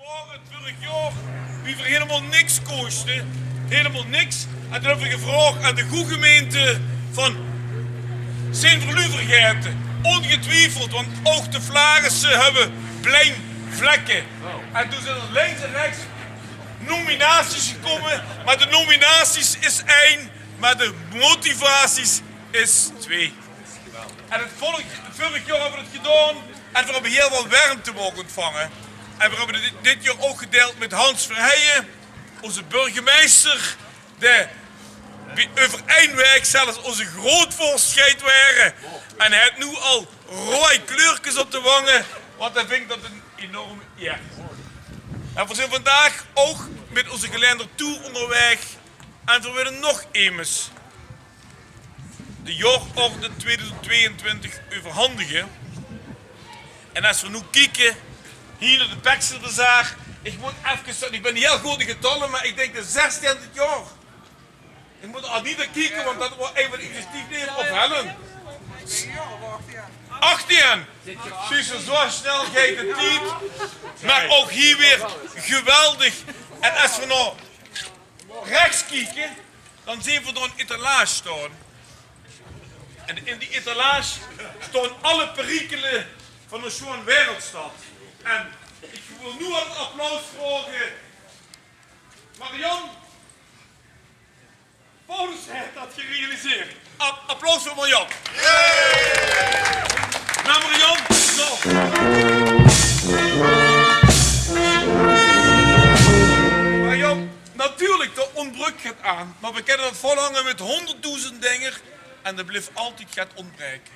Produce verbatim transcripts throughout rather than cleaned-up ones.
Veurig jaor, wie veer hielemaol niks kóste, hielemaol niks. En toen höbbe veer gevraog aan de gooj gemeinte van Sint-Verluvergete, óngetwiefeld, want ouch de Flaarisse höbbe blein vlekke. En toen zeen d'r links en rechs nominaties gekómme, mer de nominaties is ein, mer de motivaties is twee. En 't vörig, 't vörig jaor höbbe veer 't gedaon en veer höbbe hiel väöl wermte moge óntvange. En veer höbbe dit, dit jaor ouch gedeild mit Hans Verheijen, ózze burgemeister, dae bie, euver ein waek zelfs ózze groeatvorst geit waere. En hae haet noe al roeaj kleurkes op de wange, want hae vindj dat ein enorme ier. En veer zeen vandaag ouch mit ózze Gelaender Tour óngerwaeg. En veer wille nog emes de jaororde tweeduizend tweeëntwintig euverhandige. En es veer noe kieke, hie nao de Pekselbazaar, ich mót efkes zègke, ich bön hiel good in getalle, mer ich dink de zestieëntwintig jaor. Ich mót Anita kieke, want dat waor ein van de initiatiefnemers, of Helen. Achtieën! Zuus se, zoe snel geit de tied. Mer ouch hie weer geweldig. En es veer nao rechs kieke, dan zeen veer dao ein etalage staon. En in die etalage staon alle perikele van ós sjoon wereldstad. En ich wil noe ein applaus vraoge. Marianne Paulussen haet dat gerealiseerd. Ap-, applaus veur Marianne. Nao Marianne. Zo. Marianne, natuurlik, dao óntbrök get aan. Mer veer kinne dat volhange mit hóngerddoezend dinger. En d'r blief altied get óntbraeke.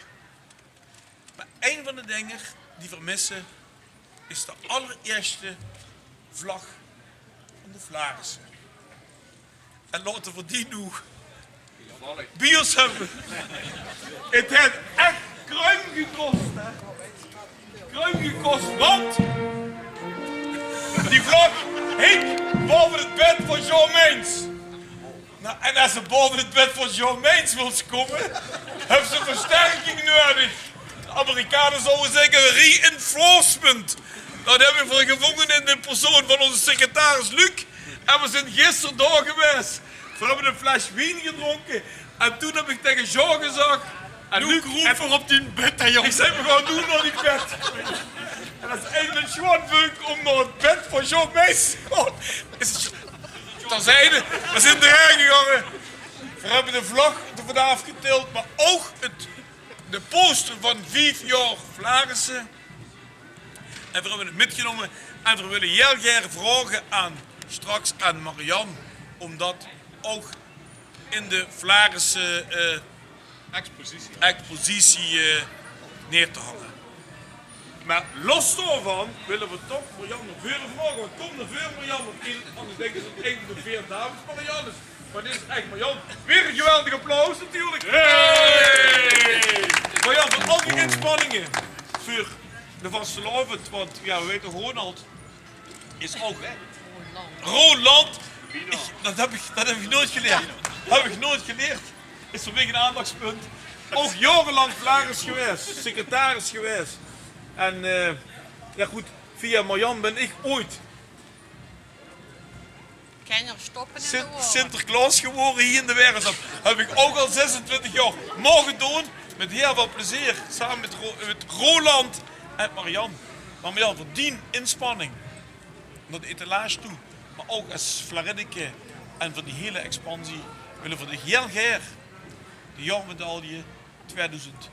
Mer ein van de dinger die veer misse, is de allerieësjte vlag van de Flaarisse. En laote veer die noe bie ós höbbe. 't Haet ech kruim gekós, hè. Kruim gekós, want die vlag hing baove 't bed van Jean Meijns. Noe, en es se baove 't bed van Jean Meijns wils kómme, höbs se versterking nuuedig. De Amerikane zouwe zègke reinforcement. Dat höbbe veer gevónge in de persoon van ózze secretaris Luc. En veer zeen gister dao gewaes. Veer höbbe ein fles wien gedrónke. En toen höb ich taenge Jean gezag: "En noe kroep veer op dien bed, hè, jóng." Ich zag: "Veer gaon noe nao dien bed." En dat is eigelik sjoon leuk óm nao 't bed van Jean Meijns te gaon. Is 't Terzijde, veer zeen d'rhaer gegange. Veer höbbe de vlag d'rvan aafgetild, mer ouch 't, de poster van vief jaor Flaarisse. En veer höbbe 't mitgenómme. En veer wille hiel gaer vraoge aan, straks aan Marianne, óm dat ouch in de Flaarisse, eh, expositie, expositie, eh, neer te hange. Mer los daovan wille veer toch Marianne nao veure vraoge. Want kóm nao veure, Marianne, want anders dinke ze dat ein van de veer dames Marianne is. Mer dit is ech Marianne. Weer ein geweldig applaus natuurlik. Hey! Marianne, van al die inspanninge veur de vastelaovend, want jao, veer weite, Ronald is ouch Roland. Ich, dat höb ich, dat höb ich noeats gelierd. Höb ich noeats gelierd. Is veur mich ein aandachtspunt. Ouch jaorelank Flaarisse gewaes, secretaris gewaes. En, eh, jao good, via Marianne bön ich ooit Sinterklaos gewore hie in de Werezap. Höb ich ouch al zesentwintig jaor moge doon. Mit hiel väöl plezeer. Same mit Ro-, mit Roland en Marianne. Mer Marianne, veur dien inspanning nao de etalage toe, mer ouch es Flarinneke en veur die hiel expansie wille veer dich hiel gaer de jaormedaille tweeduizend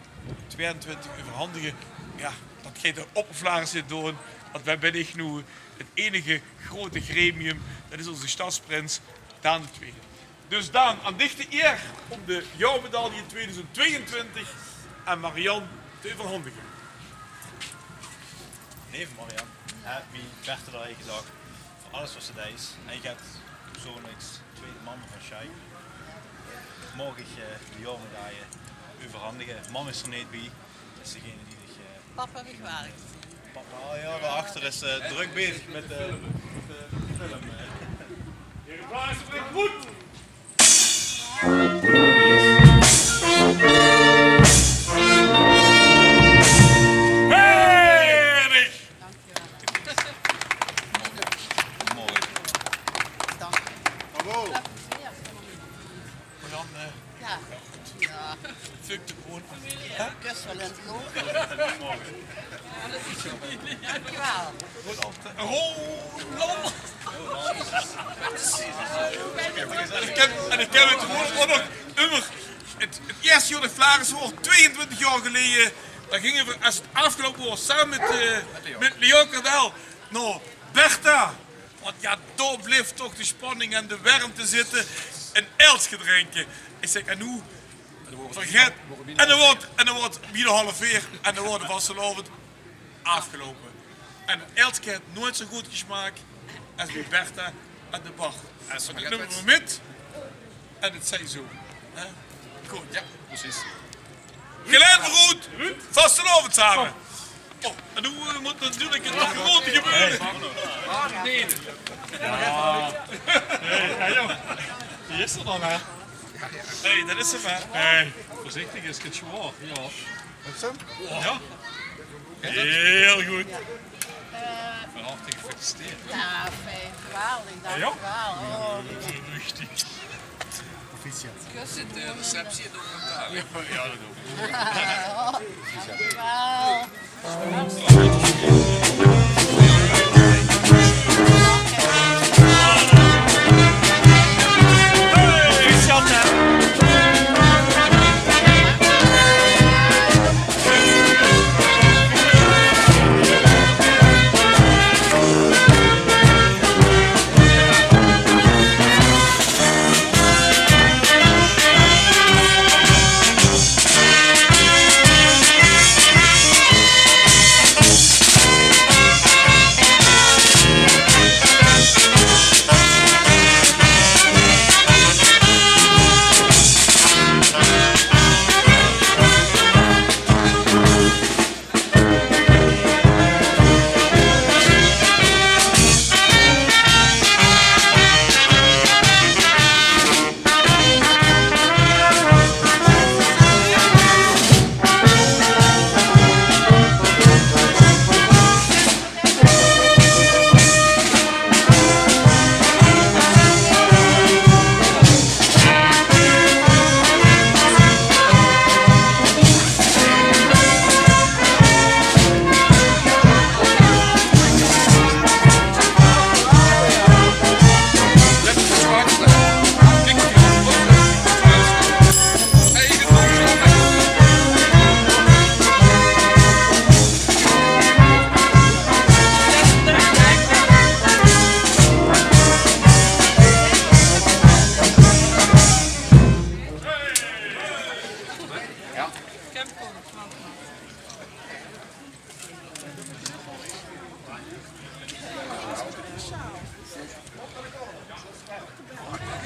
tweeëntwintig euverhandige. Jao, dat geit d'r op Flaarisse doon, want veer höbbe noe 't einige groete gremium, dat is ózze stadsprins, Daan de Twiede. Dus Daan, aan dich de ier óm de jaormedaille tweeduizend tweeëntwintig aan Marianne te euverhandige. Leef Marianne, hè, wie Bert 't al haet gezag, veur alles wat se deis. En ich höb persoonlik, twiede mam van Sjaak, maag ich, eh, de jaormedaille euverhandige. Mam is d'r neet bie, dat is degene die dich, eh, Pap höb ich waal gezeen. Pap, oh jao, dao achter is, eh, drök bezig mit, eh, mit, eh, de film, eh. Heren, applaus veur de groet. Heerlijk. Roland! En ich höb, en ich höb 't gewoon ouch nog ummer. 't 't Ierste jaor det Flaarisse woort, twieëntwintig jaor geleje, dao ginge v'r, es 't aafgeloupe woort, same mit, eh, mit Leon Kardel nao Bertha. Want jao, dao blief toch de spanning en de wermte zitte. Ein eltsje drinke. Ich zèk: en noe? Vergaet. En d'r woort, en d'r woort bie de half veer en d'r woort de vastelaovend aafgeloupe. En ein eltsje haet noeats zoe good gesmaak es bie Bertha aan de bar. En det numme v'r mit. En 't zij zoe. Hè? Good. Jao, precies. Gelaen veuroet, vastelaovend same. Oh, en noe, eh, mót natuurlik 't groete gebeure. Hey, hey, jao. Dae is d'r dan, hè? Hey, det is 'm, hè? Hey, veurzichtig, is 't zwaor, jao. Jao. Hiel good. Van harte gefeliciteerd. Jao, fijn. Geweldig, dank uch waal. Oh. Richtig. Proficiat. Kusse doen. De receptie en de commentaar. Jao, jao, det ouch. Dank uch waal.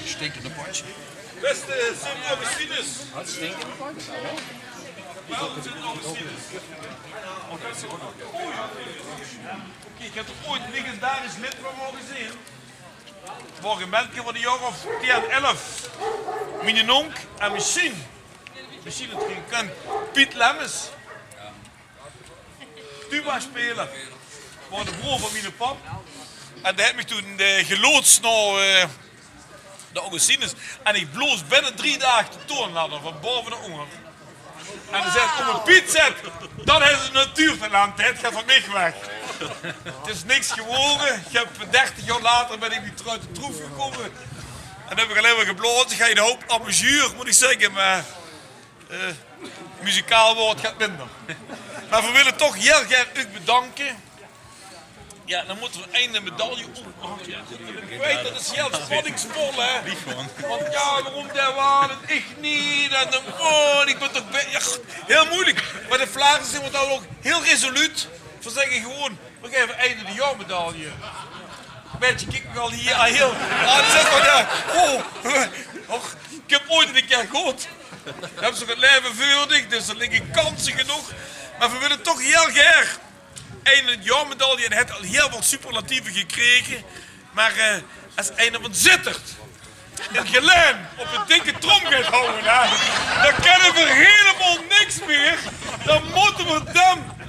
Stinkende potje. Beste Sint Augustinus. Waal Sint Augustinus. Oké, ich höb d'r ooit legendarisch lid van moge zeen. Waor e menke van e jaor of tien, elf. Miene nonk en mesjien, mesjien det geer 'm kènt, Piet Lemmens. Tubaspeler. Waor de broor van miene pap. En dae haet mich toen, eh, geloods nao, eh, de Augustinus. En ich bloos binne drie daag de toonladder van bove nao ónger. En dae zaet: "Ome Piet," zaet, "det is e natuurtalent, det geit van mich weg." 't Is niks gewore. Ich höb dertig jaor later, bön ich weer trök oet de troef gekómme. En höb ich allein mer geblaoze. Ich haw 'ne houp amuseur, mót ich zègke, mer Eh, muzikaal waor 't get minder. Mer veer wille toch hiel gaer uch bedanke. Jao, dan mótte veer ein medaille op. Ich weit, det is hiel spanningsvol, hè? Want jao, waorom dae waal en ich neet? En dan, oh, ich bön toch be-, jao, hiel meujelik. Mer de Flaarisse zeen ouch hiel resoluut. Veer zègke gewoon: "Veer gaeve ein de jaormedaille." Minse, kiek mich al hie, ah, hiel, ah, det is toch, jao. Oh, och, ich höb ooit ein kier gehuurd: "Doe höbs nog 't laeve veur dich, dus d'r ligke kanse genóg." Mer veer wille toch hiel gaer ein de jaormedaille, en hae haet al hiel väöl superlatieve gekrege. Mer, eh, es eine van Zitterd in Gelaen op de dikke trom geit houwe, hè, dan kènne veer hielemaol niks mieë. Dan mótte veer dan.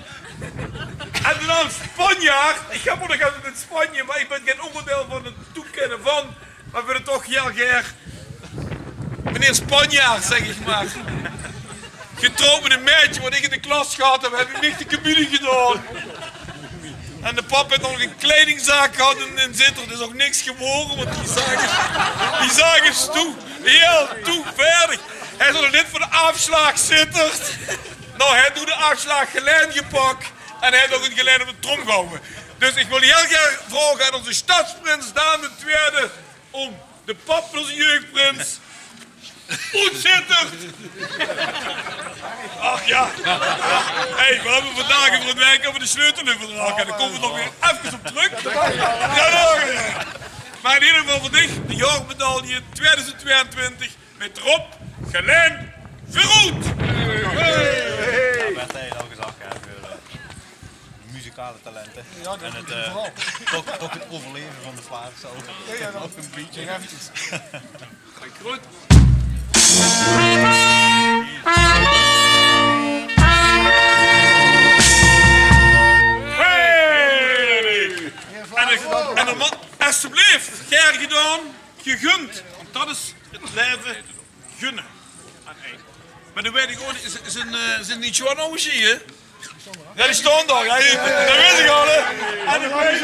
En dan Spanjaard. Ich höb ouch nog get mit Spanje, mer ich bön gein óngerdeil van 't toekènne van. Mer veer wille toch hiel gaer meneer Spanjaard, zègk ich mer. Getrouwd mit e maedje wat ich in de klas gehad höb, höb ich mich de kebune gedaon. En de pap haet nog 'n kledingzaak gehad in, in Zitterd. Is ouch niks gewore, want die zaak is, die zaak is toe. Hiel toe, verdig. Hae is nog lid van de aafslaag Zitterd. Noe, hae haet noe de aafslaag Gelaen gepak. En hae haet ouch 'n Gelaen op de trom gehawwe. Dus ich wil hiel gaer vraoge aan ózze stadsprins Daan de Twiede óm de pap van ózze jeugprins oet Zitterd. Ach jao. Hey, veer höbbe vandaag euver 'n waek euver de sleuteleuverdrach. En dao kómme veer nog weer efkes op trök. Jao, jao, jao. Mer in eder geval veur dich, de jaormedaille twiedoezend twieëntwintig mit d'rop: Gelaen veroet! Hey! Jao, werd al gezag, hè, veur, eh, muzikale talente. Jao, det en 't, eh, toch, toch 't euverleve van de plaats ouch. Jao, jao, ouch e bietje. Groet. Hey! En ich, en dan mót, alstublieft, gaer gedaon, gegund. Want det is 't laeve. Gunne. Aan ein. Mer dan weit ich ouch neet, is, is 'n, eh, is 'n Nichuan ouch hie? Jao, die staon dao, jao, die, det weit ich al, hè. En dan weit ich,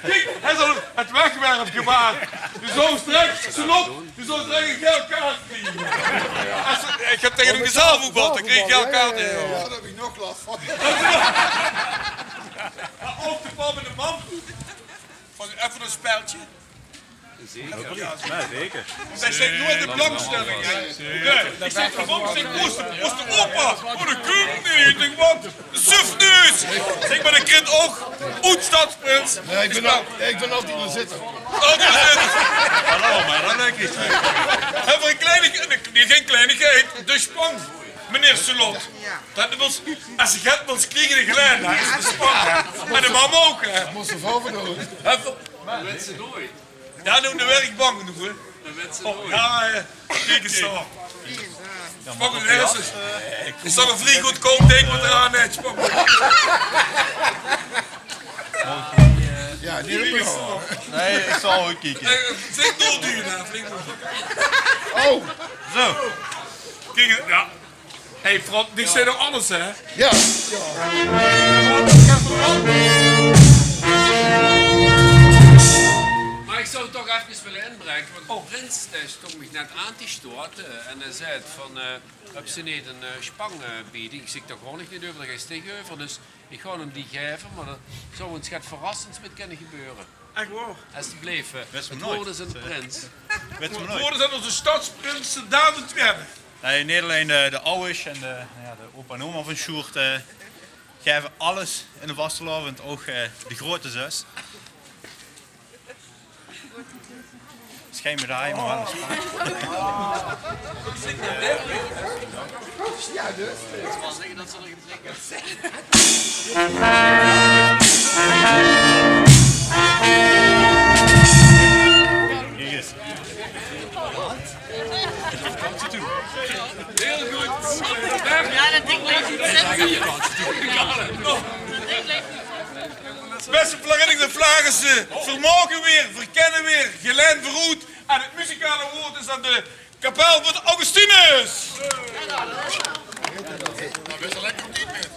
kiek, hae is al 't wegwerpgebaar. Doe zóws direk, Charlotte, doe zóws direk 'n gael kaart kriege. Es, ich höb taenge häöm gezag voetbal, dan krieg ich 'n gael kaart, jao. Jao, dao höb ich nog las van. Mer ouch de pap en de mam. Van, effe 'n speltje. Zeker. Jao, zeker. Zèk, zèk, noeit de belangstelling, hè. Nae, ich zèk, gewoon, zèk, ózze, ózze opa, wat 'ne kuum neet, ich weit waat, suf neet. Zèk, mer dae kint ouch oet-stadsprins. Nae, ich bön al-, ich bön altied 'ne zitter. Altied 'ne zitter. Hallo, mer dan dink ich. Höbbe veer 'n kleinigheid, nae, gein kleinigheid, de Spang, meneer Charlotte. Det wils, es se get wils kriege, de Gelaen, hè, is de Spang, hè. En de mam ouch, hè. Mós se veur doon. Höbbe veer Wèt ze noeit. Jao, noe, noe wèt ich bang, noe, hè. Det wèt ze noeit. Jao, eh, kiek ins dao. Jao, mer ouch, jao. Is toch 'n vrie goodkoup dink wat d'r aan haet, Spang. Jao, die höb ich ouch. Nae, ich zal good kieke. Eh, flink doorduwe, hè, flink door. Oh. Zo. Kiek, jao. Hey, Frans, dich zeis nog alles, hè? Jao. Mer ich zou toch efkes wille inbreke, want de prins, dae stóng mich net aan te stote en dae zaet van, eh, höbs se neet 'n, eh, Spang, eh, bie dich? Ich zèk, dao gaon ich neet euver, dao geis dich euver. Dus ich gaon 'm die gaeve, mer dao zou ins get verrassends mit kinne gebeure. Ech waor? Alstublieft, eh, 't woord is aan de prins. 't Woord is aan ózze stadsprins, Daan de Twiede. Nae, neet allein de, de awwers en de, jao, de opa en oma van Sjoerd, eh, gaeve alles in de vastelaovend, ouch, eh, de groeate zös. Is gein medaille, mer waal 'n spaar. Jao, dus. Kiek ins. Hiel good. Jao, det dink ich. Bèste Flaringe en Flaarisse, veer moge weer, veer kènne weer, Gelaen veroet. En 't muzikale woord is aan de Kapel van Augustinus! Jao, bès lekker op die pit.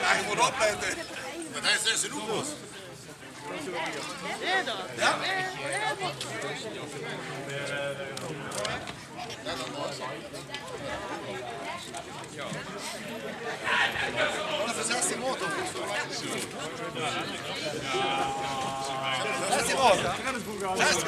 Jao, ich mót oplètte. Want hae is zès en hoek los. Jao? Zestien water. Zestien water. Zestien.